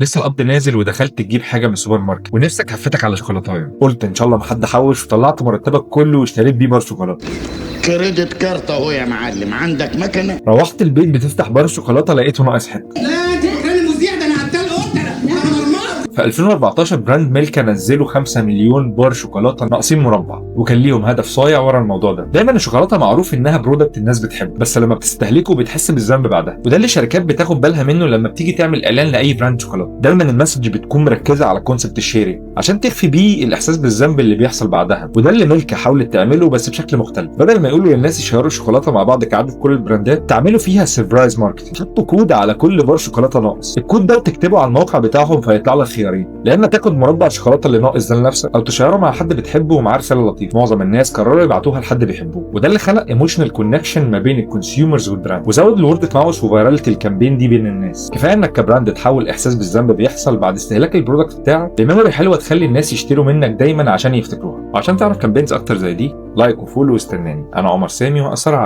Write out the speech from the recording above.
لسه القبض نازل ودخلت تجيب حاجة من السوبر ماركت ونفسك هفتك على شوكولاتايه، قلت ان شاء الله ما حد حوش، وطلعت مرتبك كله واشتريت بيه بار شوكولاته. credit card اهو يا معلم، عندك مكنه. روحت البيت بتفتح بار الشوكولاتة لقيته ناقص حته. لا انت فاكراني مذيع؟ ده انا عتال قلت انا مرمط. في 2014 brand ميلكا نزلوا 5 مليون بار شوكولاتة ناقصين مربع، وكان ليهم هدف صايع ورا الموضوع ده. دايما الشوكولاتة معروف انها product الناس بتحبه، بس لما بتستهلكه بتحس بالذنب بعدها، وده اللي الشركات بتاخد بالها منه لما بتيجي تعمل اعلان لاي brand شوكولاته. دايما ال message بتكون مركزه على concept ال sharing عشان تخفي بيه الاحساس بالذنب اللي بيحصل بعدها، وده اللي ميلكا حاولت تعمله بس بشكل مختلف. بدل ما يقولوا للناس يشيروا الشوكولاتة مع بعض كعادة كل البراندات، تعملوا فيها surprise marketing. حطوا كود على كل بار شوكولاتة ناقص، الكود ده تكتبه على الموقع بتاعهم فيطلع لك خيارين: يا اما تاخد مربع الشوكولاتة اللي ناقص ده لنفسك، او تشيره مع حد بتحبه ومعاه رسالة لطيفه. معظم الناس قرروا يبعتوها لحد بيحبوه، وده اللي خلق emotional connection ما بين ال consumers وال brand، وزود ال word of mouth و virality ال campaign دي بين الناس. كفاية انك ك brand تحول احساس بالذنب بيحصل بعد استهلاك ال product بتاعك ل memory حلوة تخلي الناس يشتروا منك دايما عشان يفتكروها. وعشان تعرف campaigns اكتر زي دي، like و follow واستناني. انا عمر سامي وهأثر عليك.